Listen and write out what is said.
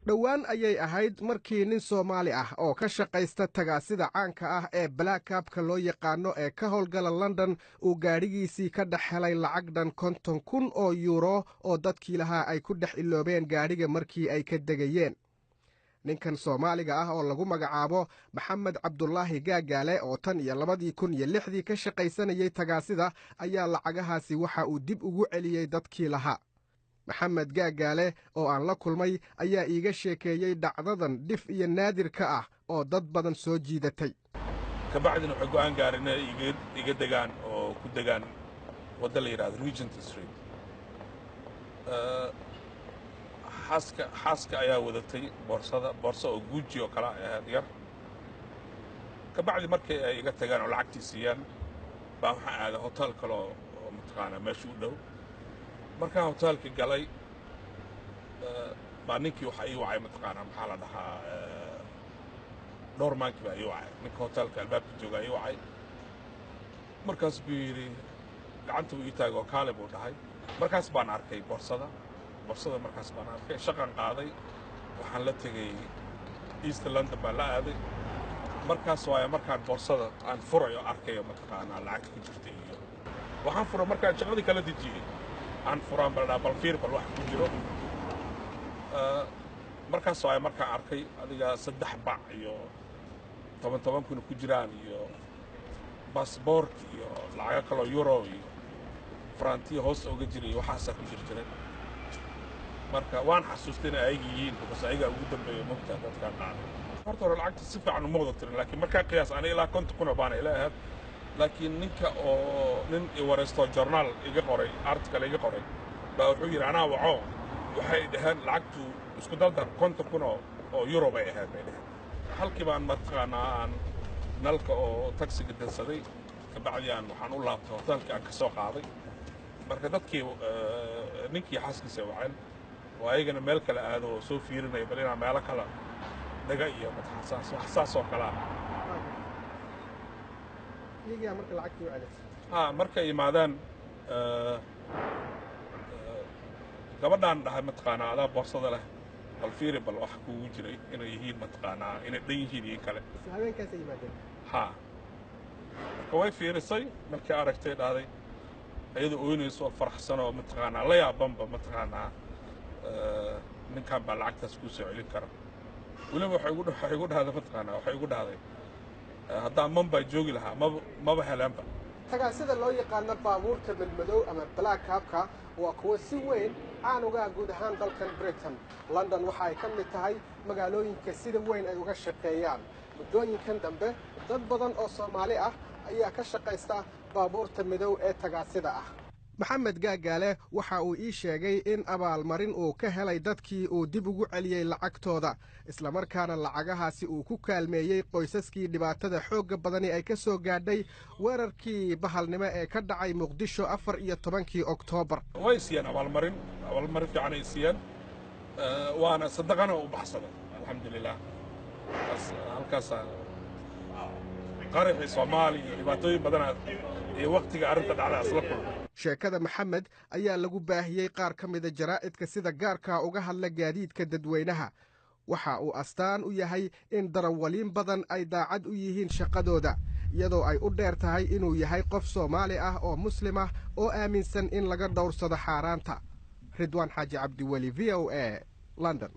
Dhowaan ayay ahayd markii nin Soomaali ah oo ka shaqaysta tagaasida caanka ah ee black cabka loo yaqaano ee ka howlgala London uu gaadhigiisii ka dhex helay lacag dhan 50,000 oo yuuro oo dadkii lahaa ay ku dhex iloobeen gaadhiga markii ay ka degayeen. Ninkan Soomaaliga ah oo lagu magacaabo Maxamed Cabdulaahi Gaagaale, oo tan iyo 2006dii ka shaqaysanayay tagaasida, ayaa lacagahaasi waxa uu dib ugu celiyey dadkii lahaa. Maxamed Gaagaale oo aan la kulmay ayaa iiga sheekeeyey dhacdadan dhif iyo naadirka ah oo dad badan soo jiidatay. Kabacdina waxay go'aan gaareen inay iga degaan oo ku degaan wadda la yidhahdo Regent Street. Xaaska ayaa wadatay boorsada, boorso oo Gucci oo kale ahayd yar. Kabacdi markii ay iga tagaan oo lacagtii siiyaan baa waxaan aaday hotel kale oo mataqaanaa meesha u dhow. Markaan hotelkii galay baa ninkii waxaa ii wacay, mataqaanaa, maxaa la dhahaa, doormankii baa ii wacay. Ninka hotelka albaabka joogaa ii wacay. Markaas buu yidhi, gacanta buu ii taagay oo kaale buu dhahay. Markaas baan arkay boorsada. Boorsada markaas baan arkay, shaqan qaaday, waxaan la tegey East London baan la aaday. Markaas waaya markaan boorsada aan furayo, arkayo mataqaanaa lacagta ku jirta. Iyo waxaan furay markaan shaqadii kala dejiyey aan furaan bal dhaa, bal fiir, bal wax ku jiro. Markaas waaya markaan arkay adiga saddex bac iyo toban toban kuna ku jiraan iyo baasboort iyo lacago kaloo euro iyo farantiya hoos oga jiray iyo waxaasaa ku jir jiray. Marka waan xasuustay inay ayaga yihiin, because ayagaa ugu dambeeya mogtaa dadkaan qaaday. Horta hore lacagta si fiican uma wada tirin, laakiin markaa qiyaas aniga ilaa 50,000 oo baana ila ahayd. Laakiin ninka oo nin i waraysto, journaal iga qoray, article iga qoray baa wuxuu yidhi, anaa waco, waxay dhaheen lacagtu isku dardar 50,000 oo euro bay ahayd bay dhaheen. Halkii baan mataqaanaa aan nalka oo taxiga dansaday. Kabacdi aan waxaan u laabtay hotelkii aan ka soo qaaday. Marka dadkii, ninkii xaaskiisa waceen oo ayagana meel kale aado oo soo fiirinaya bal inaa meelo kale dhaga iyo mataqaan wax saas oo kale ah. Iyagaa marka lacagtii u celisay? Ha, markay imaadaan gabadhaan dhahay, mataqaanaa, adaa boorsada leh, bal fiiri, bal wax kugu jiray inay yihiin, mataqaanaa, inay dhan yihiin iyo kale. Isla habeenkaasay yimaadeen? Ha, marka way fiirisay. Markii aragtay dhahday, iyadoo ooynayso oo faraxsan oo mataqaanaa la yaabanba, mataqaanaa, ninkan baa lacagtaas kuu soo celin kara. Weliba waxay igu dhahday, mataqaanaa, waxay igu dhahday, haddaan Mumbai joogi lahaa maba heleenba. Tagaasida loo yaqaano baabuurta madmadow ama black cabka waa kuwo si weyn caan uga ah guud ahaan dalkan Britain. London waxa ay ka mid tahay magaalooyinka sida weyn ay uga shaqeeyaan. Muddooyinkan dambe dad badan oo Soomaali ah ayaa ka shaqaysta baabuurta madow ee tagaasida ah. Maxamed Gaagaale waxa uu ii sheegay in abaalmarin uu ka helay dadkii uu dib ugu celiyey lacagtooda, islamarkaana lacagahaasi uu ku kaalmeeyey qoysaskii dhibaatada xoogga badani ay ka soo gaadhay weerarkii bahalnimo ee ka dhacay Muqdisho 14-kii Oktoobar. Way siiyeen abaalmarin, abaalmarin fiican ay siiyeen. Waana sadaqana u baxsaday, alxamdulilah. Halkaasaa qaraxii Soomaaliya iyo dhibaatooyin badanaa iyo waktiga arrinta dhacda isla kulmay. Sheekada Maxamed ayaa lagu baahiyey qaar ka mida jaraa'idka sida gaarkaa uga hadla gaadiidka dadweynaha. Waxa uu astaan u yahay in darawaliin badan ay daacad u yihiin shaqadooda, iyadoo ay u dheer tahay inuu yahay qof Soomaali ah oo Muslim ah oo aaminsan in laga dhowrsado xaaraanta. Ridwaan Xaaji Cabdiweli, VOA, London.